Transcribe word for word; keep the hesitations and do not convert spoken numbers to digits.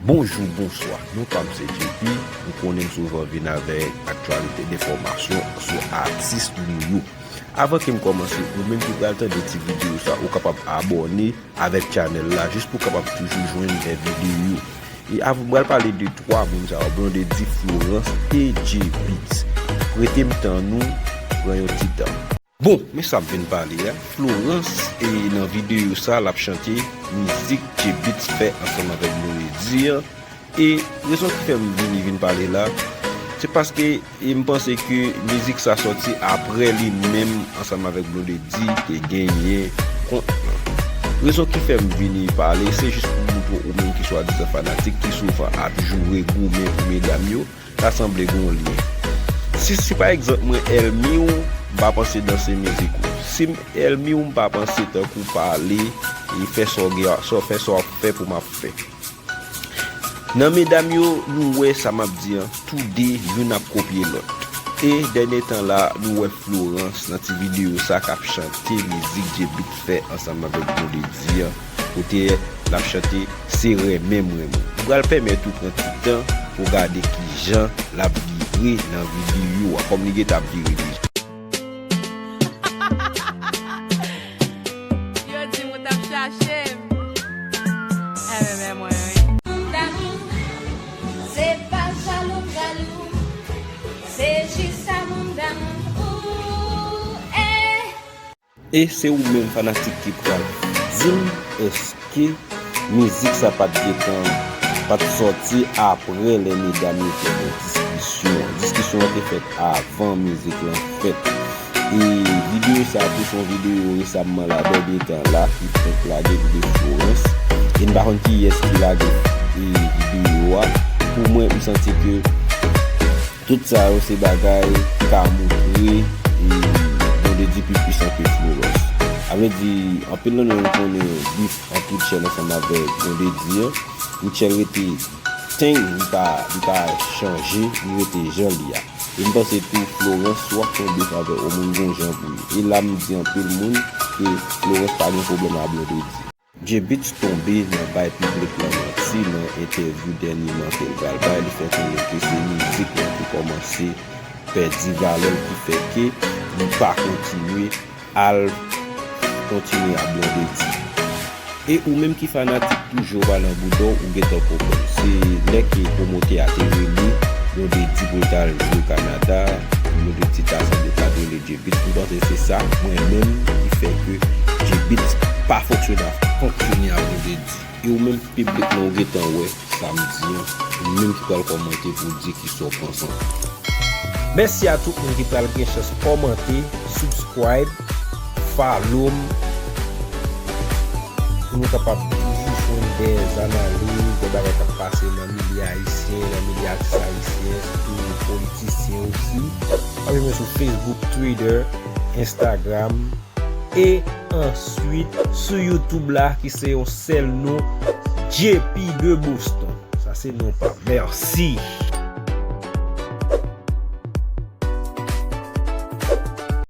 Bonjou, bonswa. Non pa m se J P. Ou konnen m souvan vin avèk aktyalite d enfòmasyon sou atis nou yo. Avan ke m kòmanse, ou menm ki pral tande ti videyo sa, ou kapab abòne avèk chanèl la, jis pou w kapab toujou jwenn lè videyo. E avan m pral pale de twa moun sa yo, Blondedy, Florence e J Beatz. Prete m tan nou, pran yon ti tan. Bon, men sa m vin pale a. Florence, e nan videyo sa, l ap chante mizik J Beatz fè ansanm avèk Blondedy an. E rezon ki fè m vini vin pale la, se paske, e m panse ke mizik sa sòti apre li menm ansanm avèk Blondedy te genyen kont lan. Rezon ki fè m vini pale, se jis pou montre ou menm ki swadizan fanatik ki souvan ap joure goumen pou medam yo, ta sanble gon lyen. Si, si pa egzanp mwen ènmi w, m pa panse danse mizik ou. Si m ènmi w, m pa panse tankou pale, e fè sa w gen, sa w fè, sa w ap fè pou m ap fè. Nan medam yo, nou wè sa m ap di an, toude youn ap kopye lòt. E dènye tan la, nou wè Florence nan ti videyo sa k ap chante mizik J Beatz fè ansanm avèk Blondedy an, kote l ap chante Se renmen m renmen w. M pral pèmèt ou pran ti tan pou gade kijan l ap vire nan videyo a, kòm li gentan ap vire deja. Yo di m ou t ap chache m. Renmen mwen, wi. Moun damou, se pa jalou m jalou. Se jis amour d'amour, eh. E se ou menm fanatik ki pral di m èske mizik sa pa t gentan, pa t sòti apre lè medam yo te gen diskisyon. Diskisyon an te fèt avan mizik lan fèt. E videyo sa tou se yon videyo resamman la, dènye tan la, ki fèk lage de Florence. E m pa konn kiyès ki lage, e, videyo a. Pou mwen, m santi ke tout sa yo se bagay ki ka montre, e, Blondedy pi pwisan ke Florence. Sa vle di, anpil nan nou konnen bif ant Rutshelle ansanm avèk Blondedy an. Rutshelle rete teng, li pa, li pa chanje, li rete jan li a. E m panse tou Florence, si w ap fè yon bif avè yon moun, gon jan pou ye. E la m di anpil moun ke Florence pa gen pwoblèm a Blondedy. J Beatz tonbe nan bay piblik lan manti nan entèvyou dènyèman ke l pral bay. Li fè konnen ke se mizik lan ki kòmanse pèdi valè l, ki fè ke li pa kontinye al kontinye ap Blondedy. E ou menm ki fanatik tou, Jehovah nan bouda w, ou gentan konprann. Se lè ke pwomotè a te rele Blondedy pou l t al jwe Kanada, Blondedy ta sanble pa t rele J Beatz. M panse se sa, mwen menm, ki fè ke J Beatz pa fonksyone, fonksyone ak Blondedy. E ou menm piblik lan, ou gentan wè sa m di an, ou menm ki pral kòmante pou w di kisa w panse ankò. Mèsi a tout moun ki pral gen chans kòmante, subscribe, follow m, pou nou kapab toujou jwenn de analiz, de bagay k ap pase nan milye ayisyen, nan milye atis ayisyen, sitou politisyen osi. Pase mwen sou Facebook, Twitter, Instagram, e answit sou YouTube la, ki se yon sèl non, J P de Boston. Sa se non pa m. Mèsi.